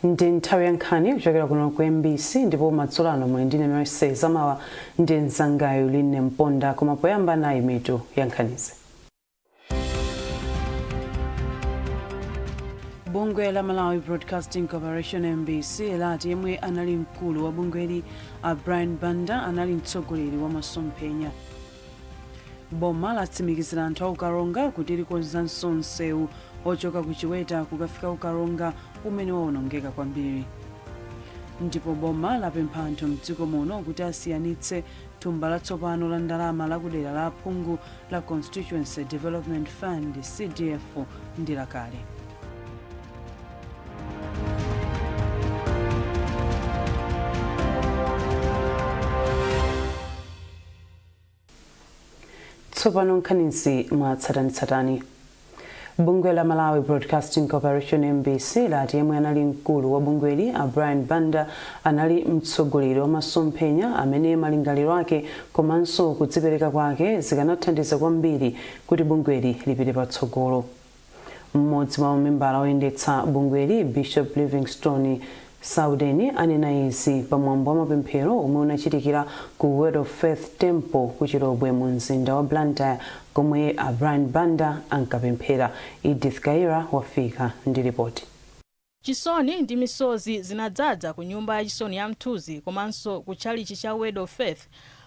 Ndi nthawi ya nkhani kuchokera kuno ku MBC, ndipo madzulo ano muli ndine Mercy Zamawa ndi mzangayo Line Mponda. Koma poyamba, nayi mitu ya nkhanizi. Bungwe la Malawi Broadcasting Corporation, MBC, lati yemwe anali mkulu wa bungweli a Brian Banda anali mtsogoleri wa masomphenya. Boma latsimikizira anthu aku Karonga kuti likonzanso msewu ochoka ku Chiweta kukafika ku Karonga umene wawonongeka kwambiri. Ndipo boma lapempha anthu mdziko muno kuti asiyanitse thumba latsopano la ndalama lakudera la aphungu la Constituency Development Fund, CDF, ndi lakale. Tsopano nkhanizi mwatsatanetsatane. Bungwe la Malawi Broadcasting Corporation, MBC, lati yemwe anali mkulu wa bungweli a Brian Banda anali mtsogoleri wa masomphenya amene malingaliro ake komanso kudzipereka kwake zikanathandiza kwambiri kuti bungweli lipite patsogolo. Mmodzi mwa mamembala oyendetsa bungweli, Bishop Livingstone Saudeni, anena izi pamwambo wa mapemphero omwe unachitikira ku Word of Faith Temple ku Chilobwe mu mzinda wa Blantyre, komwe a Brian Banda ankapemphera. Edith Kaira wafika ndi ripoti. Chisoni ndi misozi zinadzadza ku nyumba yachisoni ya Mthunzi komanso ku tchalitchi cha Word of Faith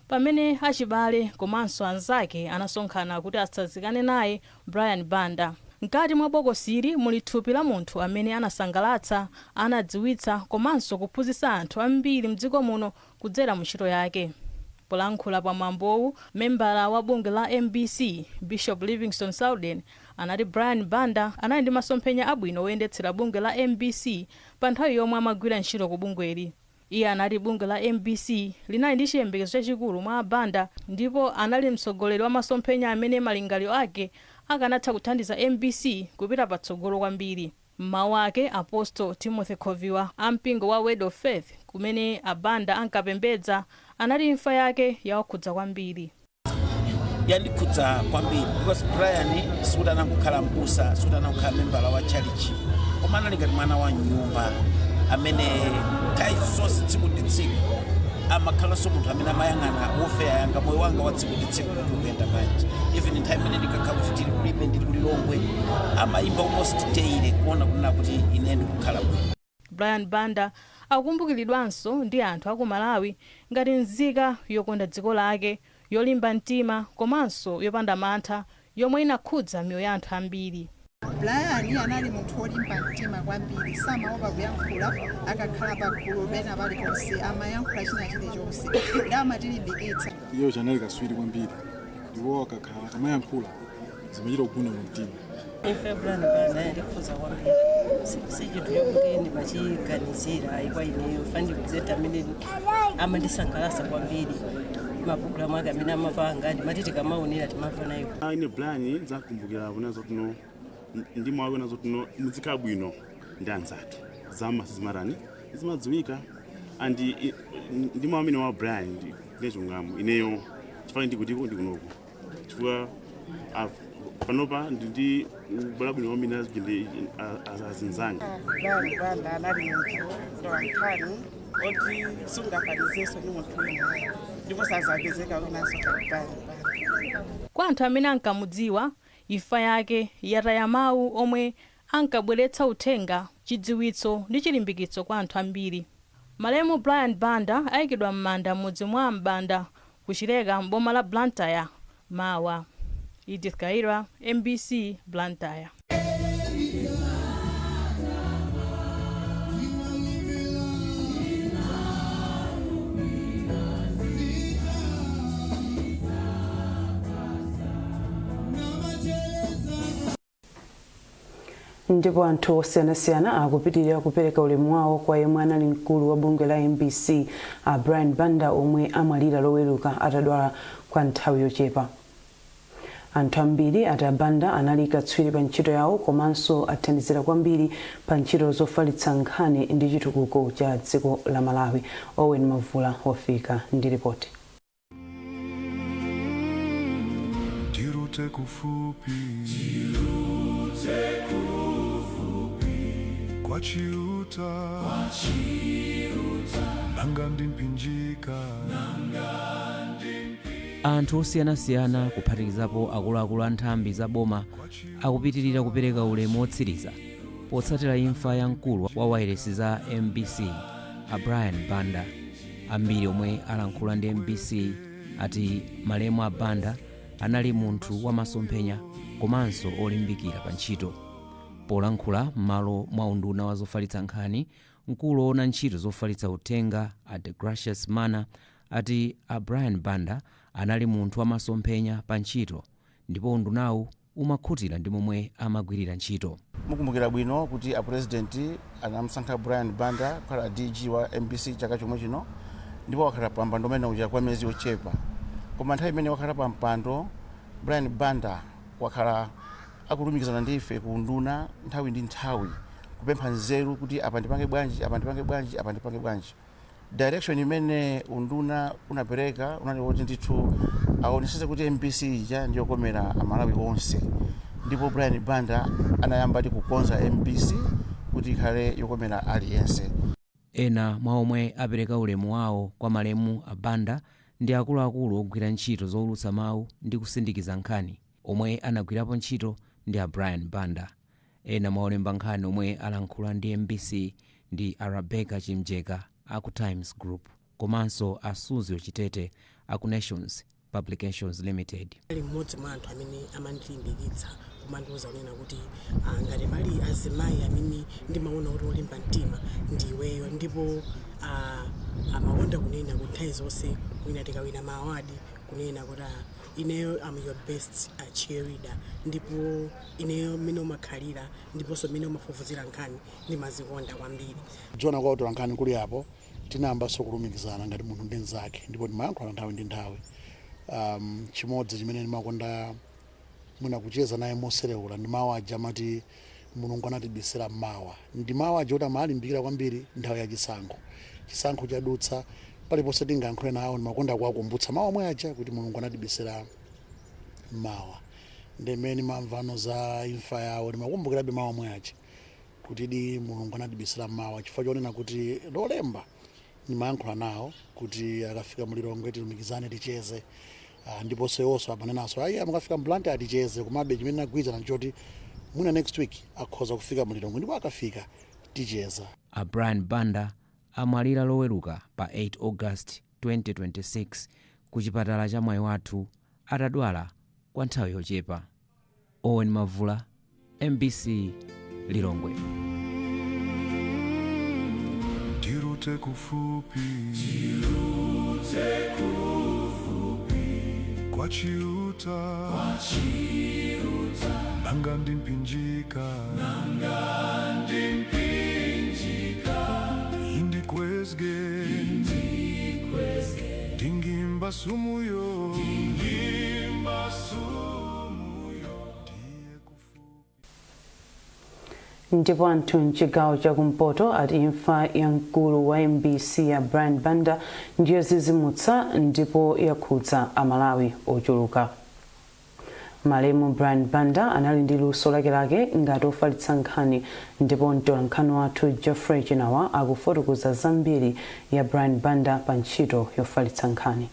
pamene achibale komanso anzake anasonkhana kuti atsanzikane naye Brian Banda. Mkati mwa bokosili muli thupi la munthu amene anasangalatsa, anadziwitsa komanso kuphunzitsa anthu ambiri mdziko muno kudzera mu ntchito yake. Polankhula pa mwambowu, membala wa bungwe la MBC, Bishop Livingstone Sauden, anati Brian Banda anali ndi masomphenya abwino oyendetsera bungwe la MBC pa nthawi yomwe amagwira ntchito ku bungweli. Iye anati bungwe la MBC linali ndi chiyembekezo chachikulu mwa a Banda ndipo anali mtsogoleri wa masomphenya amene malingaliro ake akanatha kuthandiza MBC kupita patsogolo kwambiri. M'mawu ake, Apostle Timothy Khoviwa a mpingo wa Word of Faith kumene a Banda ankapembedza anati imfa yake yawakhudza kwambiri. Yandikhudza kwambiri because Brian sikuti anangokhala mbusa, sikuti anangokhala membala wa chalichi, koma anali ngati mwana wa nyumba amene nthawi zonse, tsiku ndi tsiku, amakhalanso munthu amene amayang'ana welfare yanga, moyo wanga wa tsiku ndi tsiku kuti ukuyenda bwanji. Even nthawi imene ndikakhala kuti tili kulibe, ndili kuLilongwe, amayimba almost daily kuona kunena kuti ine ndikukhala bwino. Brian Banda akukumbukiridwanso ndi anthu aku Malawi ngati nzika yokonda dziko lake, yolimba mtima komanso yopanda mantha yomwe inakhudza miyoyo ya anthu ambiri. Brian anali munthu wolimba mtima kwambiri, samaopa kuyankhula. Akakhala pagulu pena paliponse amayankhula china chilichonse ndi amatilimbikitsa. Iyeyo anali katswiri kwambiri ndipo akakhala akamayankhula zimachita kugunda mu mtima. Imfa ya Brian Banda yandikhudza kwambiri. Si chinthu chokuti ndimachiganizira ayi kwa ineyo. Ndi presenter amene amandisangalatsa kwambiri, mapulogalamu ake amene amapanga ndimati tikamaonera timamva nayo. Ine Brian ndidzakumbukira kunazo tuno ndi mawu nazo tuno muzikhala bwino ndi anzathu, zama sizimatani, zimadziwika. And ndi mawu amene wa Brian ndi chilungamo ineyo chifukwa ndikutiko ndikunoko chifukwa panopa ndi ubale bwino kwambiri ndi azinzanga. Brian Banda anali munthu mtolankhani oti sungafanizenso ndi munthu wina ndipo sazapezeka winanso ngati Brian Banda. Kwa anthu amene ankamudziwa, imfa yake yataya mawu omwe ankabweretsa uthenga, chidziwitso ndi chilimbikitso kwa anthu ambiri. Malemu Brian Banda ayikidwa m'manda m'mudzi mwa Mbanda ku Chileka m'boma la Blantyre mawa. Edith Kaira, MBC, Blantyre. Ndipo anthu osiyanasiyana akupitirira kupereka ulemu wawo kwa yemwe anali mkulu wa bungwe la MBC a Brian Banda omwe amwalira Loweruka atadwala kwa nthawi yochepa. Anthu ambiri ati a Banda anali katswiri pa ntchito yawo komanso athandizira kwambiri pa ntchito zofalitsa nkhani ndi chitukuko cha dziko la Malawi. Owen Mavula wafika ndi ripoti. Tirute kufupi, kwa Chiuta. Chiuta, nanga ndimpinjika. Anthu osiyanasiyana, kuphatikizapo akuluakulu a nthambi za boma, akupitirira kupereka ulemu wotsiriza potsatira imfa ya mkulu wa wailesi za MBC, a Brian Banda. Ambiri omwe alankhula ndi MBC ati malemu a Banda anali munthu wamasomphenya komanso olimbikira pa ntchito. Polankhula m'malo mwa unduna wa zofalitsa nkhani, mkulu woona ntchito zofalitsa uthenga, a Degracious Mana, ati a Brian Banda anali munthu wamasomphenya pa ntchito ndipo undunawu umakhutira ndi momwe amagwirira ntchito. Mukumbukira bwino kuti a President anamusankha Brian Banda kukhala DG wa MBC chaka chomwe chino, ndipo wakhala pa mpando umene uja kwa miyezi yochepa. Koma nthawi imene wakhala pa mpando, Brian Banda wakhala akulumikizana ndi ife ku unduna nthawi ndi nthawi, kupempha nzeru kuti apa ndipange bwanji, apa ndipange bwanji, apa ndipange bwanji. Direction imene unduna unapereka unali woti ndithu aonesese kuti MBC ija ndiyokomera Amalawi onse, ndipo Brian Banda anayamba ndi kukonza MBC kuti ikhale yokomera aliyense. Ena mwa omwe apereka ulemu wawo kwa malemu a Banda ndi akuluakulu ogwira ntchito zowulutsa mawu ndi kusindikiza nkhani omwe anagwirapo ntchito ndi a Brian Banda. Ena mwa olemba nkhani omwe alankhula ndi MBC ndi a Rebecca Chimjeka aku Times Group komanso a Suzgo Chitete aku Nations Publications Limited. Ali mmodzi mwa anthu amene amandilimbikitsa, kumandiuza kunena kuti ngati pali azimayi amene ndimaona kuti olimba mtima, ndiweyo. Ndipo amakonda kunena kuti nthawi zonse mwina tikawina ma award, kunena kuti ineyo am your best cheerleader, ndipo ineyo mmene umakhalira ndiponso mmene umafufuzira nkhani ndimazikonda kwambiri. Kudziwana kwa utola nkhani kuli apo, tinayambanso kulumikizana ngati munthu ndi mnzake, ndipo timayankhulana nthawi ndi nthawi. Chimodzi chimene ndimakonda mwina kucheza naye moserewula ndi mawu aja amati, "Mulungu anatibisira mawa." Ndi mawu aja kuti amalimbikira kwambiri nthawi ya chisankho. Chisankho chadutsa, paliponse tingayankhule nawo ndimakonda kuwakumbutsa mawu omwe aja kuti Mulungu anatibisira mawa. Ndi mmene mamvano za imfa yawo, ndimakumbukirabe mawu omwe aja kuti di Mulungu anatibisira mawa, chifukwa chonena kuti Lolemba ndimayankhula nawo kuti akafika muLilongwe tilumikizane, ticheze. Ndiponso iwonso amanenanso, ayi, amakafika mBlantyre aticheze. Komabe chimene nagwirizana nchoti mwina next week akhoza kufika muLilongwe, ndipo akafika ticheza. A Brian Banda amwalira Loweruka pa 8 August 2026 ku chipatala cha Mwaiwathu atadwala kwa nthawi yochepa. Owen Mavula, MBC, Lilongwe. Tirute kufupi, tirute kufupi kwa Chiuta, kwa Chiuta, nanga ndimpinjika, nanga ndimpinjika, indikwezge, indikwezge, ndingimba sumuyo, ndingimba sumuyo. Ndipo anthu mchigawo chakumpoto ati imfa ya mkulu wa MBC ya Brian Banda ndiyozizimutsa ndipo yakhudza Amalawi ochuluka. Malemu Brian Banda anali ndi luso lakelake ngati ofalitsa nkhani, ndipo mtolankhani wathu Geoffrey Chinawa akufotokoza zambiri ya Brian Banda pa ntchito yofalitsa nkhani.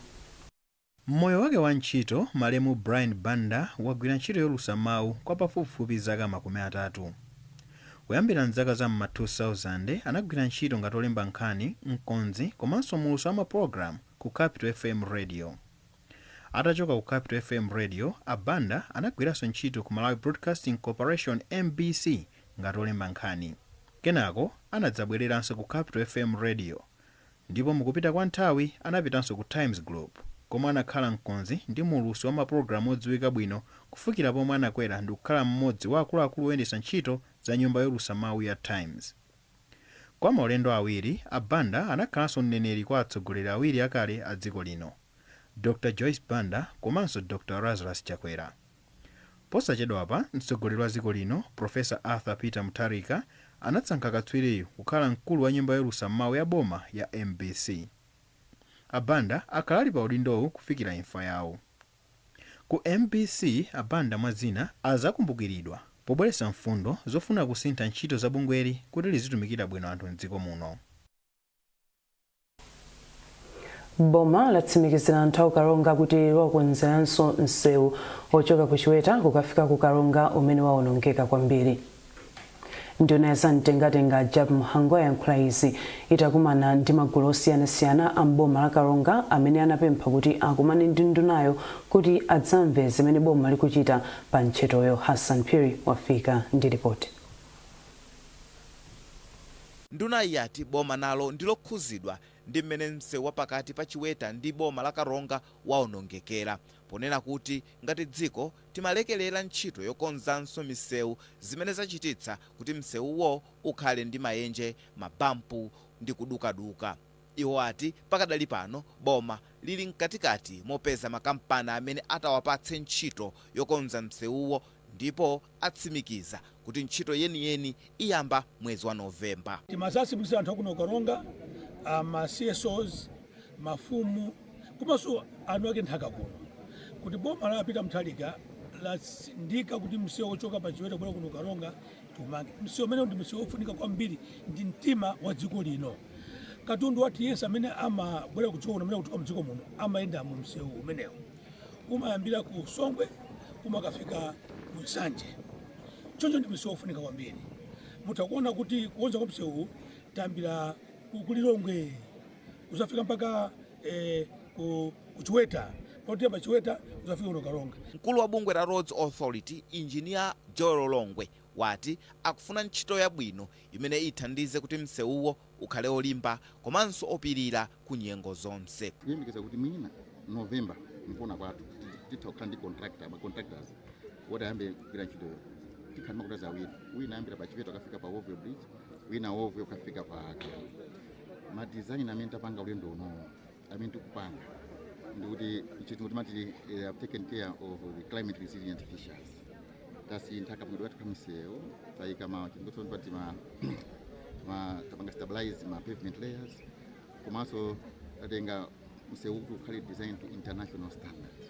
Mmoyo wake wa ntchito, malemu Brian Banda wagwira ntchito yolusa mawu kwa pafupifupi zaka 30. Kuyambira mzaka za m'ma 2000, anagwira ntchito ngati olemba nkhani, mkonzi komanso muulutsi wa mapulogalamu ku Capital FM Radio. Atachoka ku Capital FM Radio, a Banda anagwiranso ntchito ku Malawi Broadcasting Corporation, MBC, ngati olemba nkhani. Kenako anadzabwereranso ku Capital FM Radio, ndipo mukupita kwa nthawi anapitanso ku Times Group, komwe anakhala mkonzi ndi muulutsi wa mapulogalamu odziwika bwino kufikira pomwe anakwera ndikukhala mmodzi wa akuluakulu oyendetsa ntchito za nyumba yolusa mawu ya Times. Kwa maulendo awiri, a Banda anakhalanso mneneri kwa atsogoleri awiri akale a dziko lino, Dr Joyce Banda komanso Dr Lazarus Chakwera. Posachedwapa, mtsogoleri wa dziko lino, Professor Arthur Peter Mutharika, anasankha katswiriyu kukhala mkulu wa nyumba yolusa mawu ya boma ya MBC. A Banda akhala ali pa udindowu kufikira imfa yawo. Ku MBC, a Banda mwa zina azakumbukiridwa Pobweretsa mfundo zofuna kusintha ntchito za bungweli kuti lizitumikira bwino anthu mdziko muno. Boma latsimikizira anthu aku Karonga kuti liwakonzeranso msewu ochoka ku Chiweta kukafika ku Karonga umene waonongeka kwambiri. Nduna ya zamtengatenga Jappie Mhango yayankhula izi itakumana ndi magulu osiyanasiyana a m'boma la Karonga amene anapempha kuti akumane ndi ndunayo kuti adzamve zimene boma likuchita pa ntchitoyo. Hassan Phiri wafika ndi ripoti. Ndunayi yati boma nalo ndilokhuzidwa ndi mmene msewu wa pakati pa Chiweta ndi boma la Karonga waonongekera, ponena kuti ngati dziko timalekelera ntchito yokonzanso misewu zimene zachititsa kuti msewuwo ukhale ndi mayenje, mabampu ndi kudukaduka. Iwo ati pakadali pano boma lili mkatikati mopeza makampani amene atawapatse ntchito yokonza msewuwo ndipo atsimikiza kuti ntchito yeniyeni iyamba mwezi wa November. Timazatsimikizira anthu akuno Karonga, ma CSOs, mafumu komanso eni ake nthaka kuno kuti boma la Peter Mutharika latsindika kuti msewu wochoka pa Chiweta kubwera kuno Karonga tiumange. Msewu umenewu ndi msewu wofunika kwambiri, ndi mtima wa dziko lino. Katundu wathu yense amene amabwera ku dziko kuno, amene akuchoka mdziko muno, amayenda mu msewu umenewu. Umayambira ku Songwe umakafika ku Nsanje. Choncho ndi msewu wofunika kwambiri. Mutha kuona kuti kukonza kwa msewu tayambira ku Lilongwe kuzafika mpaka ku Chiweta, potiyamba Chiweta kuzafika kuno Karonga. Mkulu wa bungwe la Roads Authority, Engineer Joel Longwe, wati akufuna ntchito yabwino imene ithandize kuti msewuwo ukhale olimba komanso opirira ku nyengo zonse. Kuyembekeza kuti mwina November mkuona kwathu titha kukhala ndi contractor, ma contractors woti ayambe kugwira ntchitoyo. Tikhala ndi ma contractors awiri, wina ayambira pa Chiweta ukafika pa Wovwe Bridge, wina Wovwe ukafika pa Karonga. Ma design amene tapanga ulendo uno, amene tikupanga, ndikuti chizungu timati have taken care of the climate resilient features. Tasintha kapangidwe kathu kamisewu, tayika ma chizungu timati ma tapanga stabilize ma pavement layers, komanso tatenga msewu kuti ukhale designed to international standards.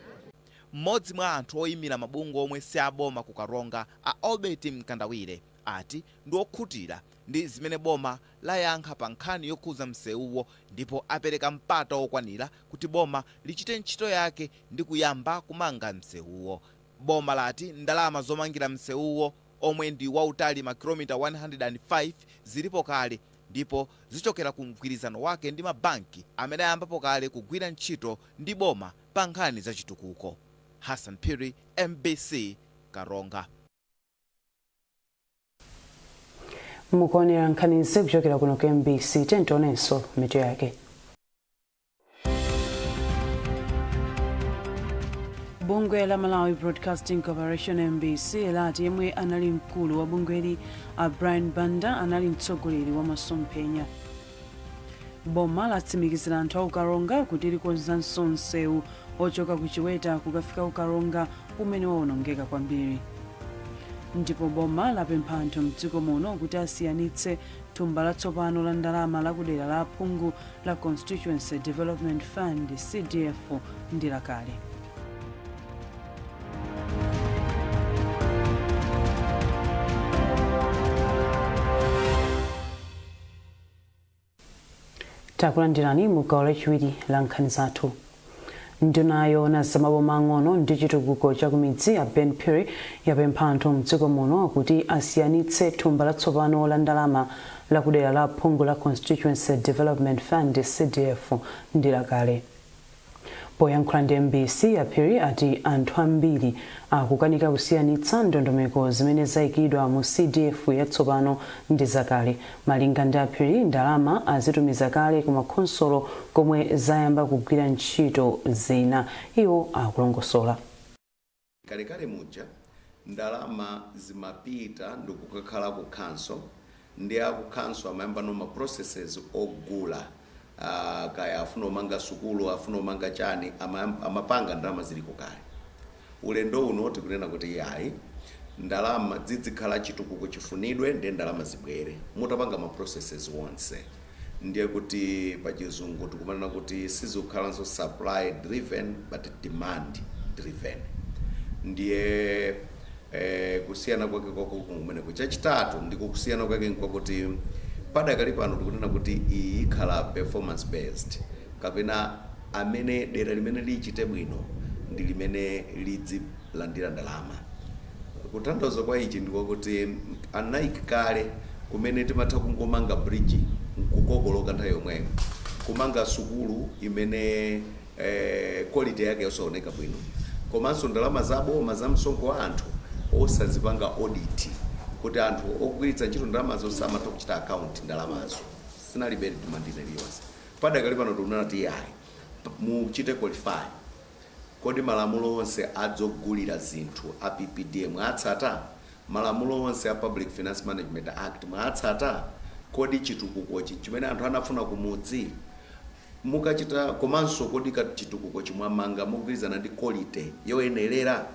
Mmodzi mwa anthu oyimira mabungwe omwe si aboma ku Karonga, a Albert Mkandawire, ati ndi okhutira ndi zimene boma layankha pa nkhani yokhuza msewuwo ndipo apereka mpata wokwanira kuti boma lichite ntchito yake ndi kuyamba kumanga msewuwo. Boma lati ndalama zomangira msewuwo omwe ndi wautali makilomita 105 zilipo kale ndipo zichokera ku mgwirizano wake ndi mabanki amene ayambapo kale kugwira ntchito ndi boma pa nkhani za chitukuko. Hassan Phiri, MBC, Karonga. Mukuonera nkhanizi kuchokera kuno ku MBC. Tionenso mitu yake. Bungwe la Malawi Broadcasting Corporation MBC lati yemwe anali mkulu wa bungweli a Brian Banda anali mtsogoleri wa masomphenya. Boma latsimikizira anthu aku Karonga kuti likonzanso msewu ochoka ku Chiweta kukafika ku Karonga umene waonongeka kwambiri. Ndipo boma lapempha anthu mdziko muno kuti asiyanitse thumba latsopano la ndalama la kudera la aphungu la Constituency Development Fund CDF ndi lakale. Takulandirani mu gawo lachiwiri la nkhani zathu. Nduna yoona zamaboma ang'ono ndi chitukuko cha kumidzi a Ben Phiri yapempha anthu mdziko muno kuti asiyanitse thumba latsopano la ndalama la kudera la aphungu la Constituency Development Fund CDF ndi lakale. Poyankhula ndi mbc, a Phiri ati anthu ambiri akukanika kusiyanitsa ndondomeko zimene zaikidwa mu CDF yatsopano ndi zakale. Malinga ndi a Phiri, ndalama azitumiza kale ku makhonsolo komwe zayamba kugwira ntchito zina. Iwo akulongosola. Kalekale muja ndalama zimapita ndikukakhala ku council, ndi aku council amayambano ma processes ogula, kaya afuna umanga sukulu, afuna umanga chani, amapanga ndalama ziliko kale. Ulendo uno tikunena kuti yayi, ndalama zidzikhala chitukuko chifunidwe ndiye ndalama zibwere mutapanga ma processes wonse. Ndiye kuti pachizungu tikumanena kuti sizikukhalanso supply driven but demand driven. Ndiye Kusiyana kwake kwakukulu kumeneko. Chachitatu ndiko kusiyana kwake nkwakuti padakali pano tikunena kuti iyi ikhala performance based, kapena amene dera limene lichite bwino ndi limene lidzilandira ndalama. Kutanthauza kwa ichi ndikwakuti unlike kale kumene timatha kungomanga bridge nkukokoloka nthawi yomweyo, kumanga sukulu imene quality yake yosaoneka bwino, komanso ndalama za boma za msonkho wa anthu osazipanga audit, kuti anthu ogwiritsa ntchito ndalamazo samatha kuchita account ndalamazo, sinalibe demand iliyonse. Padakali pano tikunena kuti yayi, muchite qualify. Kodi malamulo onse adzogulira zinthu a PPDA mwatsata? Malamulo onse a Public Finance Management Act mwatsata? Kodi chitukukochi chimene anthu anafuna kumudzi mukachita, komanso kodi chitukuko chimwamanga mogwirizana ndi quality yoyenerera?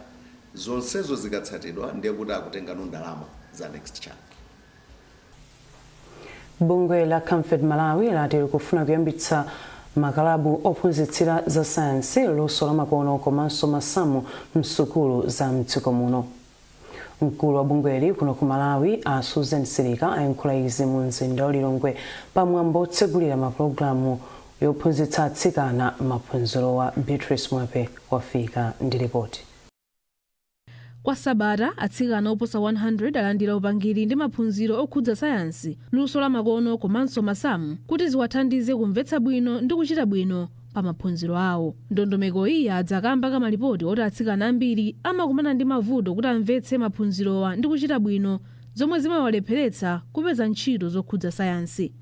Zonsezo zikatsatidwa, ndiye kuti akutengano ndalama za next chunk. Bungwe la Camfed Malawi lati likufuna kuyambitsa makalabu ophunzitsira za sayansi, luso lamakono komanso masamu msukulu za mdziko muno. Mkulu wa bungweli kuno ku Malawi, a Susan Silika, ayankhula izi mu mzinda wa Lilongwe pamwambo otsegulira mapulogalamu yophunzitsa atsikana maphunzirowa. Beatrice Mwape wafika ndi ripoti. Kwa sabata, atsikana oposa 100 alandira upangiri ndi maphunziro okhudza sayansi, luso la makono komanso masamu kuti ziwathandize kumvetsa bwino ndi kuchita bwino pa maphunziro awo. Ndondomeko iyi yadza kamba ka malipoti oti atsikana ambiri amakumana ndi mavuto kuti amvetse maphunzirowa ndi kuchita bwino, zomwe zimawalepheretsa kupeza ntchito zokhudza sayansi.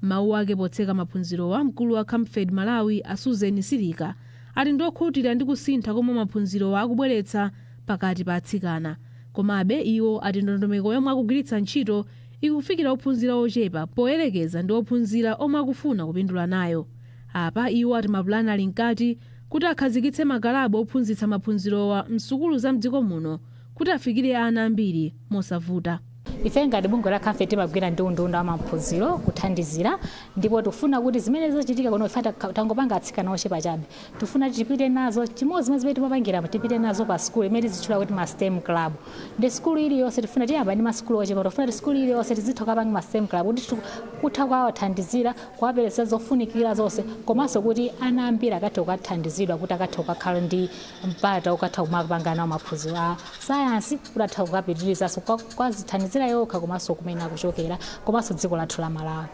Mawu ake potseka maphunzirowa, mkulu wa Camfed Malawi, a Susan Silika, ati ndiokhutira ndi kusintha komwe maphunzirowa akubweretsa pakati pa atsikana. Komabe iwo ati ndondomeko yomwe akugwiritsa ntchito ikufikira ophunzira ochepa poyerekeza ndi ophunzira omwe akufuna kupindula nayo. Apa iwo ati mapulani ali mkati kuti akhazikitse makalabu ophunzitsa maphunzirowa msukulu za mdziko muno kuti afikire ana ambiri mosavuta. Ife ngati bungwe la Camfed timagwira ndi unduna wa maphunziro kuthandizira, ndipo tikufuna kuti zimene zachitika kuno, ife tangopanga atsikana ochepa chabe, tifuna tipite nazo chimodzi zimene timapangira, tipite nazo pa sukulu imene tizitchula kuti ma STEM club. Ndi sukulu iliyonse tifuna tiyamba ndi masukulu ochepa, tifuna kuti sukulu iliyonse tizitha kukapanga ma STEM club kuti kutha kuwathandizira, kuwaperesa zofunikira zonse, komanso kuti ana ambiri akathe kukathandizidwa kuti akathe kukakhala ndi mpata ukatha kumapanga nawo maphunziro a sayansi, kuti atha kukapitirizanso kukazithandizira yokha komanso kumene akuchokera komanso dziko lathu la Malawi.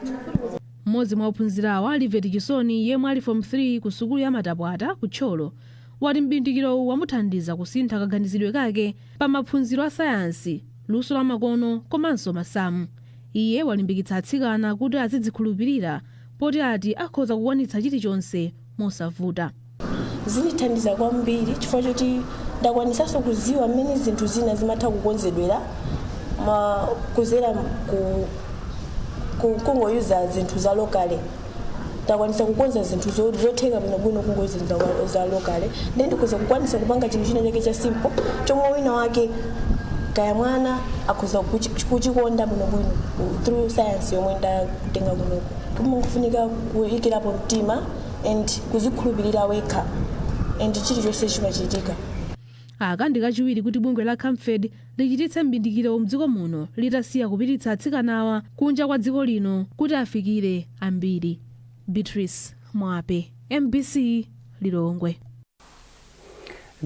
Mmodzi mwa ophunzirawa, Livet Chisoni, yemwe ali form 3 ku sukulu ya Matapwata ku Thyolo, wati mbindikirowu wamuthandiza kusintha kaganizidwe kake pa maphunziro a sayansi, luso la makono komanso masamu. Iye walimbikitsa atsikana kuti azidzikhulupirira, poti ati akhoza kukwanitsa chilichonse mosavuta. Zindithandiza kwambiri chifukwa choti ndakwanisanso kuziwa mmene zinthu zina zimatha kukonzedwera ma kuzera ku kungoyuza zinthu za local. Ndakwanisa kukonza zinthu zotheka bwinobwino kungoyuza zinthu za local, then ndikhoza kukwanisa kupanga chinthu china chake cha simple chomwe wina wake, kaya mwana, akhoza kuchikonda bwinobwino through science yomwe ndatenga kunoko. Kumangofunika kuyikirapo mtima and kuzikhulupirira wekha and chilichonse chimachitika. Aka ndi kachiwiri kuti bungwe la Camfed lichititse mbindikiro mdziko muno litasiya kupititsa atsikanawa kunja kwa dziko lino kuti afikire ambiri. Beatrice Mwape, MBC, Lilongwe.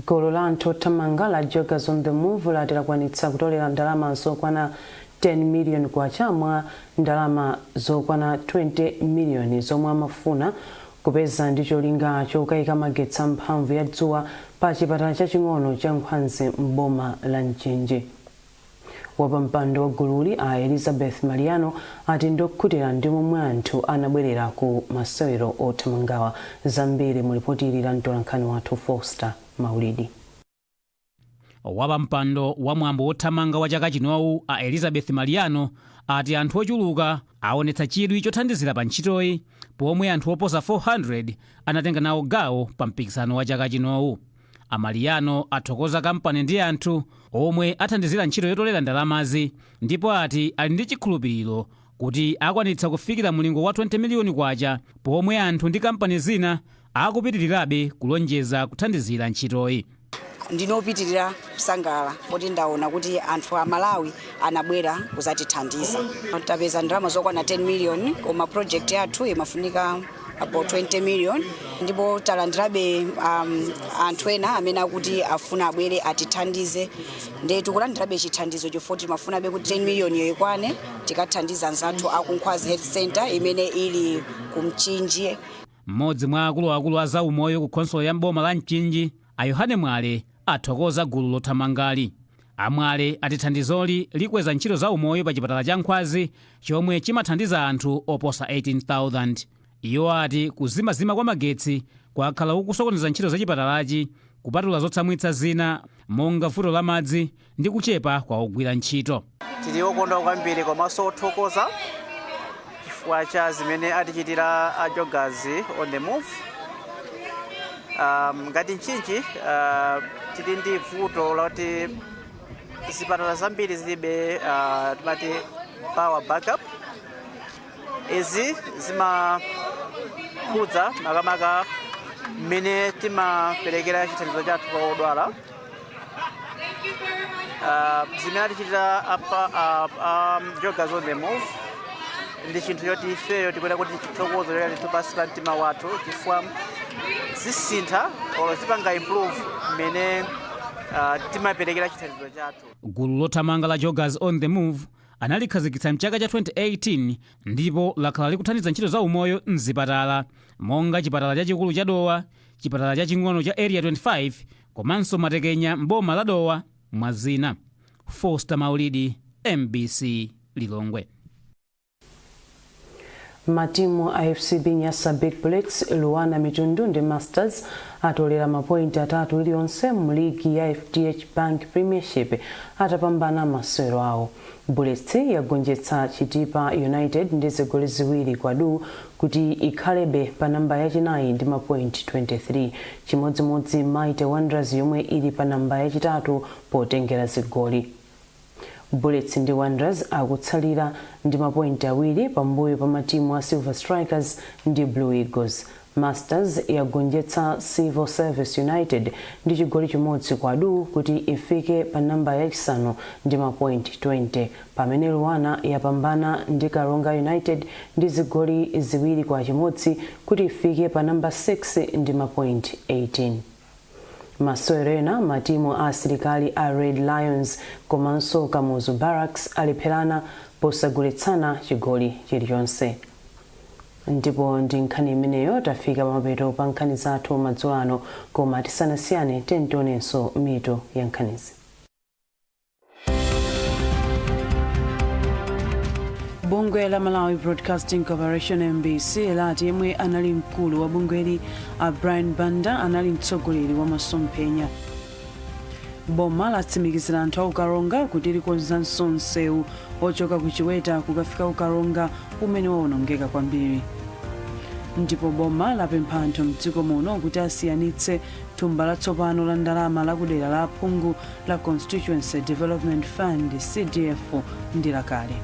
Gulu la anthu othamanga la Joggers on the Move lati lakwanitsa kutolera ndalama zokwana 10 million kwacha mwa ndalama zokwana 20 miliyoni zomwe amafuna kupeza ndi cholinga chokayika magetsi amphamvu ya dzuwa pa chipatala chaching'ono cha Nkhwanzi m'boma la Mchinji. Wapampando wa gululi, a Elizabeth Mariano, ati ndokhutira ndi momwe anthu anabwerera ku masewero othamangawa. Zambiri mu ripoti ili la mtolankhani wathu Foster Maulidi. Wapampando wa mwambo wothamanga wa chaka chinowu, a Elizabeth Mariano, ati anthu ochuluka aonetsa chidwi chothandizira pa ntchitoyi, pomwe anthu oposa 400 anatenga nawo gawo pa mpikisano wa chaka chinowu. Amariano athokoza kampani ndi anthu omwe athandizira ntchito yotolera ndalamazi, ndipo ati ali ndi chikhulupiriro kuti akwanitsa kufikira mulingo wa 20 miliyoni kwacha, pomwe anthu ndi kampani zina akupitirirabe kulonjeza kuthandizira ntchitoyi. Ndinopitirira kusangalala poti ndaona kuti anthu a Malawi anabwera kuzatithandiza. Tapeza ndalama zokwana 10 million, koma project yathu imafunika about 20 million, ndipo talandirabe anthu ena amene akuti afuna abwere atithandize. Ndiye tikulandirabe chithandizo chifukwa timafunabe kuti 10 million iyo ikwane, tikathandiza anzathu aku Nkhwazi Health Center imene ili ku Mchinji. Mmodzi mwa akuluakulu a zaumoyo ku khonsolo ya mboma la Mchinji, a Yohane Mwale, athokoza gulu lothamangali. Amwale ati thandizoli likweza ntchito za umoyo pa chipatala cha Nkhwazi chomwe chimathandiza anthu oposa 18,000. Iwo ati kuzimazima kwa magetsi kwakhala kukusokoneza ntchito za chipatalachi, kupatula zotsamwitsa zina monga vuto la madzi ndi kuchepa kwa ogwira ntchito. Tili okondwa kwambiri komanso othokoza chifukwa cha zimene atichitira a Joggers on the Move. Ngati Mchinji tili ndi vuto loti zipatala zambiri zilibe timati power backup. Izi zimakhudza makamaka mmene timaperekera chithandizo chathu kwa odwala. Zimene atichitira apa Joggers on the Move ndi chinthu choti ifeyo tikuona kuti chithokozo choti pansi pa mtima wathu, chifukwa zisintha olo zipanga improve mmene timaperekera chithandizo chathu. Gulu lothamanga la Joggers on the Move analikhazikitsa mchaka cha 2018 ndipo lakhala likuthandiza ntchito za umoyo mzipatala monga chipatala chachikulu cha Dowa, chipatala chaching'ono cha Area 25 komanso Matekenya mboma la Dowa, mwazina. Foster Maulidi, MBC, Lilongwe. Matimu a FCB Nyasa Big Bullets, Luanar, Mitundu ndi Masters atolera mapointi 3 iliyonse mu ligi ya FDH Bank Premiership atapambana masewero awo. Bullets yagonjetsa Chitipa United ndi zigoli 2-2 kuti ikhalebe pa namba yachinayi ndi mapointi 23, chimodzimodzi Mighty Wanderers yomwe ili pa namba yachitatu potengera zigoli. Bullets ndi Wanderers akutsalira ndi mapointi 2 pambuyo pa matimu a Silver Strikers ndi Blue Eagles. Masters yagonjetsa Civil Service United ndi chigoli 1-0 kuti ifike pa namba yachisanu ndi mapointi 20, pamene Luanar yapambana ndi Karonga United ndi zigoli 2-1 kuti ifike pa namba 6 ndi mapointi 18. Masewero ena, matimu a asilikali a Red Lions komanso Kamuzu Barracks alepherana posagoletsana chigoli chilichonse. Ndipo ndi nkhani imeneyo tafika pamapeto pa nkhani zathu madzulo ano, koma tisanasiyane tionenso mitu ya nkhanizi. Bungwe la Malawi Broadcasting Corporation MBC lati yemwe anali mkulu wa bungweli a Brian Banda anali mtsogoleri wa masomphenya. Boma latsimikizira anthu a Ukaronga kuti likonzanso msewu ochoka ku Chiweta kukafika Ukaronga umene wawonongeka kwambiri. Ndipo boma lapempha anthu mdziko muno kuti asiyanitse thumba latsopano la ndalama lakudera la aphungu la Constituency Development Fund CDF ndi lakale.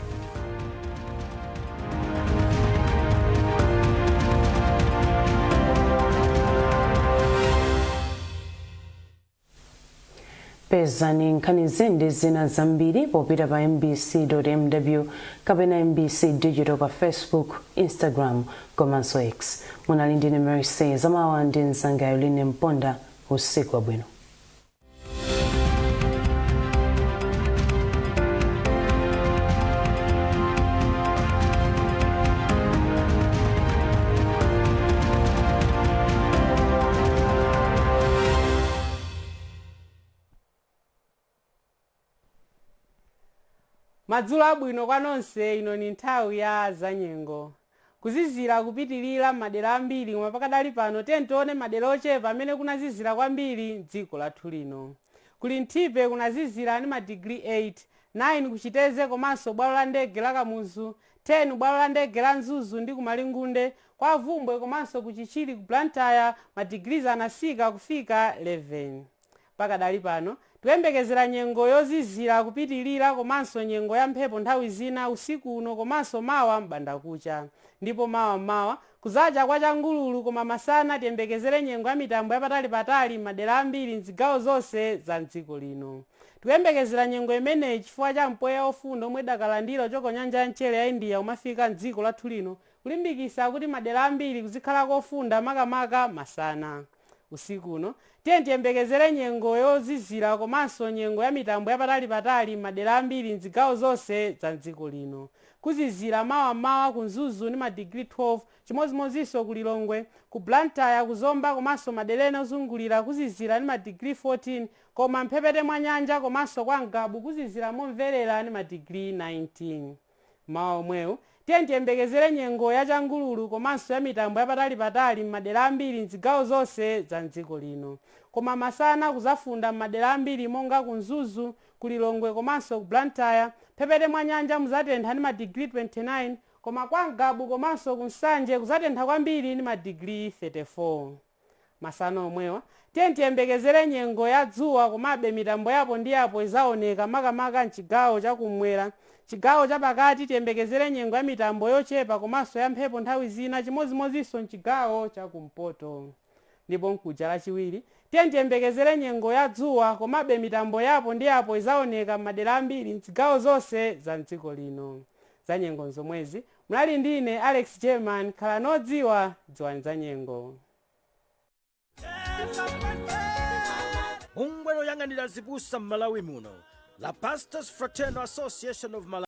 Pezani nkhanizi ndi zina zambiri popita pa mbc.mw kapena MBC Digital pa Facebook, Instagram komanso X. Munali ndine Mercy Zamawa ndi mzanga Yuline Mponda. Usiku wabwino. Madzulo abwino kwa nonse. Ino ni nthawi ya zanyengo. Kuzizira kupitilira madera ambiri, koma pakadali pano tione madera ochepa amene kunazizira kwambiri mdziko lathu lino. Kuli Nthipe kunazizira ndi madigiri 8, 9 kuchiteze komanso bwalo la ndege la Kamuzu, 10 bwalo la ndege la Mzuzu ndi kumalingunde kwa Vumbwe, komanso kuchichiri ku Blantyre madigiri anasika kufika 11. Pakadali pano Tikuyembekezera nyengo yozizira kupitilira komanso nyengo ya mphepo nthawi zina usiku uno komanso mawa m'bandakucha. Ndipo mawa mmawa kuzacha kwa changululu, koma masana tiyembekezere nyengo ya mitambo yapatalipatali m'madera ambiri mzigawo zonse za mdziko lino. Tikuyembekezera nyengo imeneyi chifukwa cha mpweya ofunda omwe idakalandira kuchoka nyanja ya mchere ya India umafika mdziko lathu lino, kulimbikitsa kuti madera ambiri kuzikhala kofunda, makamaka masana. Usiku uno tiye tiyembekezere nyengo yozizira komanso nyengo ya mitambo yapatalipatali m'madera ambiri mzigawo zonse za mdziko lino. Kuzizira mawamawa ku Mzuzu ndi madigiri 12, chimodzimodzinso ku Lilongwe, ku Blantyre, ku Zomba komanso madera ena ozungulira kuzizira ndi madigiri 14, koma mphepete mwa nyanja komanso kwa Ngabu kuzizira momverera ndi madigiri 19. Mawa omwewu tiye tiyembekezere nyengo ya changululu komanso ya mitambo yapatalipatali m'madera ambiri mzigawo zonse za mdziko lino, koma masana kuzafunda m'madera ambiri monga ku Mzuzu, ku Lilongwe komanso ku Blantyre. Mphepete mwa nyanja muzatentha ndi madigiri 29, koma kwa Ngabu komanso ku Nsanje kuzatentha kwambiri ndi madigiri 34. Masana omwewa tiye tiyembekezere nyengo ya dzuwa, komabe mitambo yapo ndi yapo izaoneka, makamaka mchigawo chakumwera. Chigawo chapakati tiyembekezere nyengo ya mitambo yochepa komanso ya mphepo nthawi zina, chimodzimodzinso mchigawo chakumpoto. Ndipo mkuja Lachiwiri tiye tiyembekezere nyengo ya dzuwa, komabe mitambo yapo ndi yapo izaoneka m'madera ambiri mzigawo zonse za mdziko lino. Za nyengo zomwezi munali ndine Alex German. Khala nodziwa, dziwani za nyengo. Bungwe loyang'anira azibusa m'Malawi muno la Pastors Fraternal Association of Malawi.